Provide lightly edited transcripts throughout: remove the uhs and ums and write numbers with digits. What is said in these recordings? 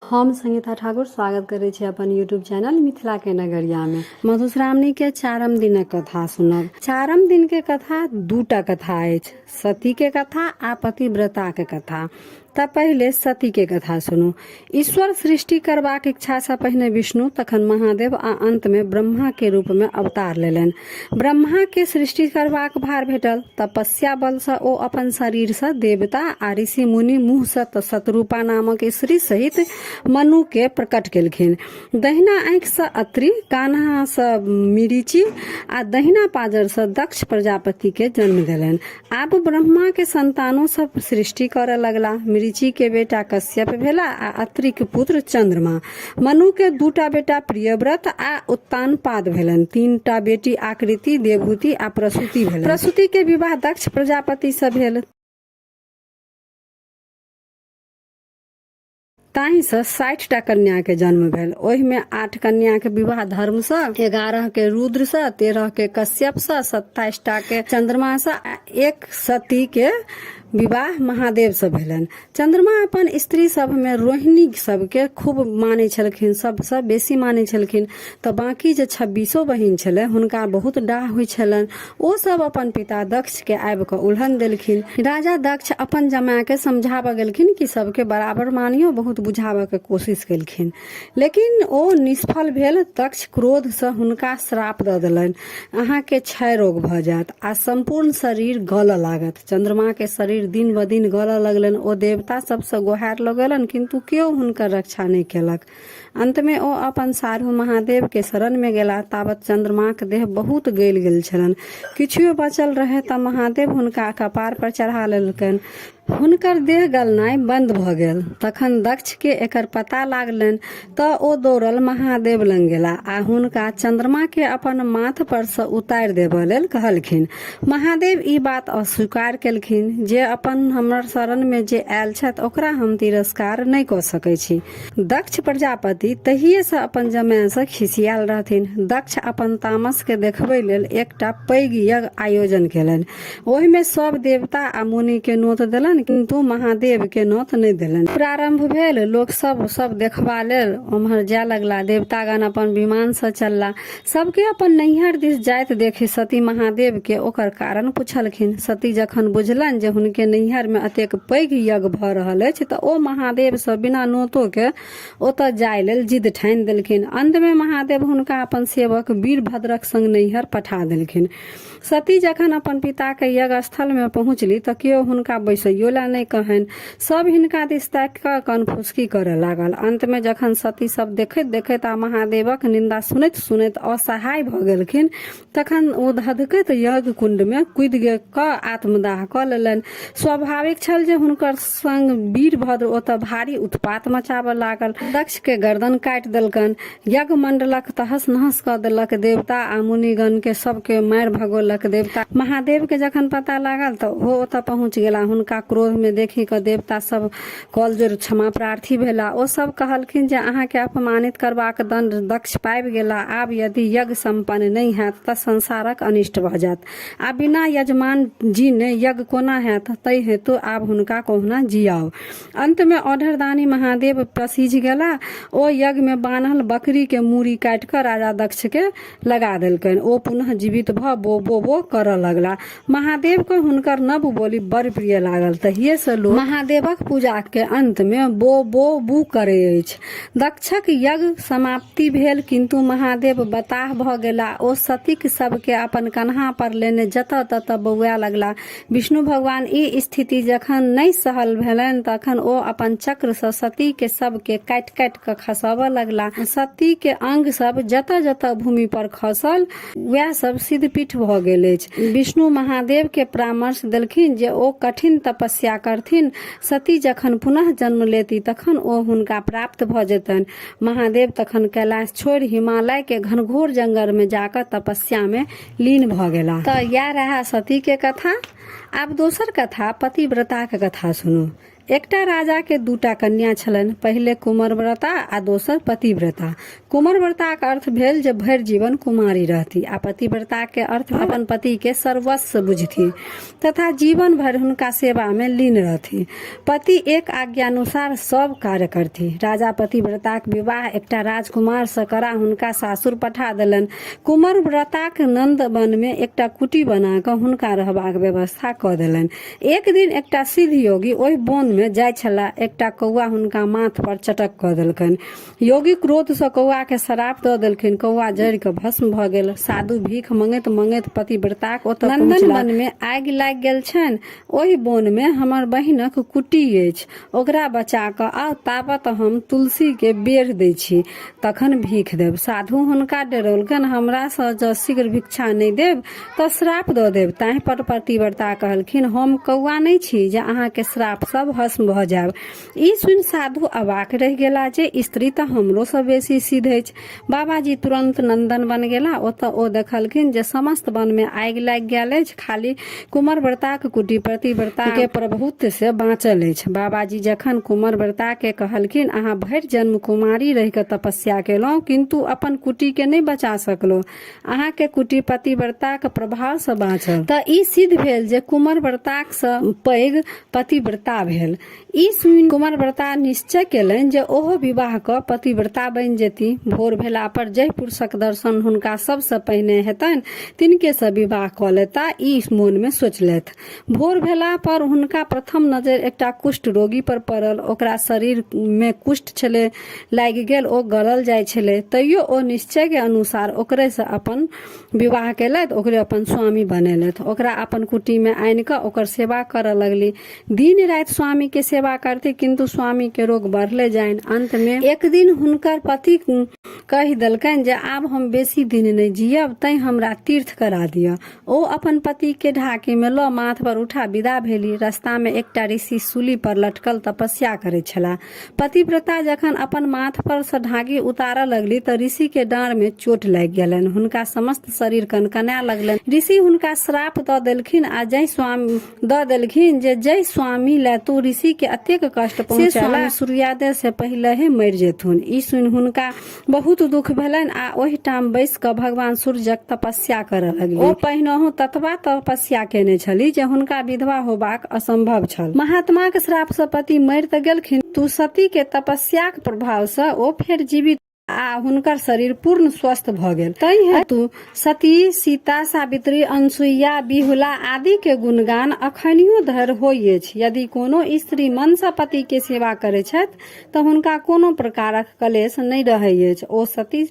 हम संगीता ठाकुर स्वागत करै छी अपन यूट्यूब चैनल मिथिला के नगरिया में। मधुश्रावणी के चारम दिनक कथा सुनब। चारम दिन के कथा दूटा कथा अछि, सती के कथा आ पतिव्रता के कथा। तऽ पहिले सती के कथा सुनू। ईश्वर सृष्टि करबाक इच्छा सँ पहिने विष्णु, तखन महादेव आ अंत में ब्रह्मा के रूप में अवतार लेलनि। ब्रह्मा के सृष्टि करबाक भार भेटल। तपस्या बल सँ ओ अपन शरीर सँ देवता आ ऋषि मुनि मुँह सँ शतरूपा नामक स्त्री सहित मनु के प्रकट केलखिन। दहिना आँखि सँ अत्रि, कान्हा सँ मिरीचि आ दहिना पाजर सँ दक्ष प्रजापति के जन्म देलनि। आब ब्रह्मा के संतानो सब सृष्टि करऽ लगला। मरीचि के बेटा कश्यप भेला आ अत्रि के पुत्र चंद्रमा। मनु के दूटा बेटा प्रियव्रत आ उत्तानपाद भेलनि। तीनटा बेटी आकृति, देवहूति आ प्रसूति भेलनि। प्रसूति के विवाह दक्ष प्रजापति सँ भेल। ताहिसँ 60टा कन्याके जन्म भेल। ओहिमे 8 कन्याके विवाह धर्मसँ, 11के रुद्रसँ, 13के कश्यपसँ, 27टाके चन्द्रमासँ आ 1 सतीके विवाह महादेवसँ भेलनि। चन्द्रमा अपन स्त्री सभमे रोहिणी सभके खूब मानै छलखिन, सबसँ बेसी मानै छलखिन। तऽ बाँकी जे 26 बहिन छलै हुनका बहुत डाह होइ छलनि। ओ सब अपन पिता दक्ष के आबि कऽ उलहन देलखिन। राजा दक्ष अपन जमाय के समझाबऽ गेलखिन कि सबके बराबर मानियौ, बहुत बुझाबऽ के कोशिश केलखिन, लेकिन ओ निष्फल भेल। दक्ष क्रोध सँ हुनका श्राप दऽ देलनि, अहाँके क्षय रोग भऽ जायत आ सम्पूर्ण शरीर गलऽ लागत। चंद्रमा के शरीर दिन ब दिन गलऽ लगलनि। ओ देवता सबसँ गोहार लगेलनि, किन्तु केओ हुनकर रक्षा नहि केलक। अंतमे ओ अपन साढ़ू महादेव के शरण मे गेलाह। ताबत चंद्रमाक देह बहुत गलि गेल छलनि। किछुए बचल रहै तऽ महादेव हुनका कपार पर चढ़ा लेलकनि। हुनकर देह गलनाइ बंद भऽ गेल। तखन दक्ष के एकर पता लागलनि तऽ ओ दौड़ल महादेव लग गेलाह आ हुनका चंद्रमा के अपन माथ पर सँ उतारि देबऽ लेल कहलखिन। महादेव ई बात अस्वीकार केलखिन जे अपन हमर शरण मे जे आयल छथि ओकरा हम तिरस्कार नहि कऽ सकैत छी। दक्ष प्रजापति तहिएसँ अपन जमायसँ खिसियाल रहथिन। दक्ष अपन तामसके देखबै लेल एकटा पैघ यज्ञ आयोजन केलनि। ओहिमे सभ देवता आ मुनिके नोत देलनि, किन्तु महादेवके नोत नहि देलनि। प्रारम्भ भेल। लोक सब सब देखबा लेल ओम्हर जाय लगला। देवतागण अपन विमानसँ चलला। सबके अपन नैहर दिस जाइत देखि सती महादेवके ओकर कारण पुछलखिन। सती जखन बुझलनि जे हुनके नैहरमे एतेक पैघ यज्ञ भऽ रहल अछि तऽ ओ महादेवसँ बिना नोतोके ओतऽ जाय लेल जिद ठानि देलखिन। अन्तमे महादेव हुनका अपन सेवक वीरभद्रक संग नैहर पठा देलखिन। सती जखन अपन पिताके यज्ञ स्थलमे पहुँचली तऽ केओ हुनका बैसैयो लए नहि कहनि। सब हिनका दिस ताकि कऽ कनफुसकी करऽ लागल। अन्तमे जखन सती सब देखैत देखैत आ महादेवक निन्दा सुनैत सुनैत असहाय भऽ गेलखिन तखन ओ धधकैत यज्ञ कुण्डमे कूदि कऽ आत्मदाह कऽ लेलनि। स्वाभाविक छल जे हुनकर संग वीरभद्र ओतऽ भारी उत्पात मचाबऽ लागल। दक्ष के गर्दन काटि देलकनि। यज्ञ मंडलक तहस नहस कऽ देलक। देवता आ मुनिगण के सबके मारि भगौलक। देवता महादेव के जखन पता लागल तऽ ओहो ओतऽ पहुँच गेला। हुनका क्रोध मे देखि कऽ देवता सब कल जोड़ि क्षमा प्रार्थी भेला। ओ सब कहलखिन जे अहाँ के अपमानित करबाक दंड दक्ष पाबि गेला। आब यदि यज्ञ सम्पन्न नहि हैत तऽ संसारक अनिष्ट भऽ जायत आ बिना यजमान जीने यज्ञ कोना हैत, ताहि हेतु आब हुनका कहुना जियाउ। अंतमे औढरदानी महादेव पसीझ गेला। ओ यज्ञमे बान्हल बकरी के मूड़ी काटि कऽ राजा दक्ष के लगा देलकनि। ओ पुनः जीवित भऽ बो बो बो करऽ लगला। महादेव के हुनकर नव बोली बड़ प्रिय लागल। तहिये सँ लोक महादेवक पूजा के अंत मे बो बो बू करै अछि। दक्षक यज्ञ समाप्ति भेल, किन्तु महादेव बताह भऽ गेला। ओ सतीक शव के अपन कन्हा पर लेने जतऽ ततऽ बौआए लगला। विष्णु भगवान ई स्थिति जखन नहि सहल भेलनि तखन ओ अपन चक्र सँ सती के शव के काटि-काटि कऽ खसाबऽ लगला। सती के अंग सब जतऽ-जतऽ भूमि पर खसल वएह सब सिद्धपीठ भऽ गेल अछि। विष्णु महादेव के परामर्श देलखिन जे ओ कठिन तपस्या करथिन। सती जखन पुनः जन्म लेती तखन ओ हुनका प्राप्त भऽ जेतनि। महादेव तखन कैलाश छोड़ि हिमालय के घनघोर जंगल मे जा कऽ तपस्या मे लीन भऽ गेलाह। तऽ इएह रहए सतीके कथा। आब दोसर कथा पतिव्रताक कथा सुनू। एकटा राजा के दूटा कन्या छलनि, पहिले कुमरव्रता आ दोसर पतिव्रता। कुमरव्रताक अर्थ भेल जे भरि जीवन कुमारी रहती आ पतिव्रता के अर्थ अपन पति के सर्वस्व बुझथि तथा जीवन भरि हुनका सेवा मे लीन रहथि। पति एक आज्ञानुसार सब कार्य करथि। राजा पतिव्रताक विवाह एकटा राजकुमार सँ करा हुनका सासुर पठा देलनि। कुमरव्रताक नंदवन मे एकटा कुटी बना कऽ हुनका रहबाक व्यवस्था कऽ देलनि। एक दिन एकटा सिद्ध योगी ओहि वन मे जाइत छलाह। एकटा कौआ हुनका माथ पर चटक कऽ देलकनि। योगी क्रोध सँ कौआ के श्राप दऽ देलखिन। कौआ जरि कऽ भस्म भऽ गेल। साधु भीख मंगैत मंगैत पतिव्रताक ओतऽ नंदन वन मे आगि लागि गेल छनि। ओहि वन मे हमर बहिनक कुटी अछि। ओकरा बचा कऽ आउ, ताबत हम तुलसी के बेढ़ दै छी, तखन भीख देब। साधु हुनका डेरौलकनि, हमरा सँ जँ शीघ्र भिक्षा नहि देब तऽ श्राप दऽ देब। ताहि पर पतिव्रता कहलखिन, हम कौआ नहि छी जे अहाँ के श्राप सँ भस्म भऽ जायब। ई सुनि साधु अवाक रहि गेला जे स्त्री तऽ हमरो सँ बेसी सिद्ध अछि। बाबाजी तुरन्त नंदन वन गेला। ओतऽ ओ देखलखिन जे समस्त वन मे आगि लागि गेल अछि, खाली कुमरव्रताक कुटी पतिव्रता के प्रभुत्व से बाँचल अछि। बाबाजी जखन कुमरव्रता के कहलखिन, अहाँ भरि जन्म कुमारी रहि कऽ तपस्या केलहुँ, किन्तु अपन कुटी के नहि बचा सकलहुँ। अहाँ के कुटी पतिव्रताक प्रभाव सँ बाँचल। तऽ ई सिद्ध भेल जे कुमरव्रताक सँ पैघ पतिव्रता भेल। ई सुनि कुमरव्रता निश्चय केलनि जे ओहो विवाह कऽ पतिव्रता बनि जेती। भोर भेला पर जाहि पुरुषक दर्शन हुनका सबसँ पहिने हेतनि तिनके सँ विवाह कऽ लेता, ई मोन मे सोचलथि। भोर भेला पर हुनका प्रथम नजरि एकटा कुष्ठ रोगी पर पड़ल। ओकरा शरीर मे कुष्ठ छलै, लागि गेल, ओ गलल जाइ छलै। तैयो ओ निश्चय के अनुसार ओकरे सँ अपन विवाह केलथि, ओकरे अपन स्वामी बनेलथि। ओकरा अपन कुटी मे आनि कऽ ओकर सेवा करऽ लगली। दिन राति स्वामी के सेवा करती, किंतु स्वामी के रोग बढ़ले जाइन। अंत में एक दिन हुनकर पति कहि देलकनि जे आब हम बेसी दिन नहि जियब, तैं हमरा तीर्थ करा दिअ। ओ अपन पति के ढाकी में लऽ माथ पर उठा विदा भेली। रास्ता में एकटा ऋषि सूली पर लटकल तपस्या करैत छलाह। पतिव्रता जखन अपन माथ पर सँ ढाकी उतारऽ लगली तऽ ऋषि के डाँड़ में चोट लागि गेलनि। हुनका समस्त शरीर कनकनाय लगलनि। ऋषि हुनका श्राप दऽ देलखिन आ जाहि स्वामी दऽ देलखिन जे जै स्वामी लए तू ऋषि के अतेक कष्ट पहुँचेला, सूर्योदय से पहिलहे मरि जेथुन। ई सुनि हुनका बहुत दुख भेलनि आ ओहिठाम बैसि कऽ भगवान सूर्यक तपस्या करऽ लगली। ओ पहिनहुँ ततबा तपस्या केने छली जे हुनका विधवा होबाक असंभव छल। महात्माक श्राप सँ पति मरि तऽ गेलखिन, तू सती के तपस्याक प्रभाव सँ ओ फेर जीवित आ हुनकर शरीर पूर्ण स्वस्थ भऽ गेल। ताहि हेतु सती, सीता, सावित्री, अनसुईया, बिहुला आदि के गुणगान अखनियो धरि होइ अछि। यदि कोनो स्त्री मन सँ पति के सेवा करैत छथि तऽ हुनका कोनो प्रकारक कलेश नहि रहै अछि। ओ सती,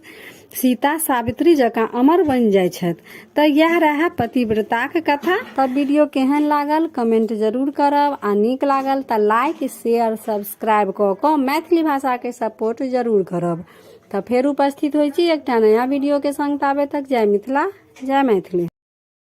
सीता, सावित्री जकाँ अमर बनि जाइ छथि। तऽ इएह रहए पतिव्रताक कथा। तऽ वीडियो केहन लागल कमेंट जरूर करब आ नीक लागल तऽ लाइक, शेयर, सब्सक्राइब कऽ कऽ मैथिली भाषाके सपोर्ट जरूर करब। तऽ फेर उपस्थित होइ छी एकटा नया वीडियोके संग, ताबे तक जय मिथिला, जय मैथिली।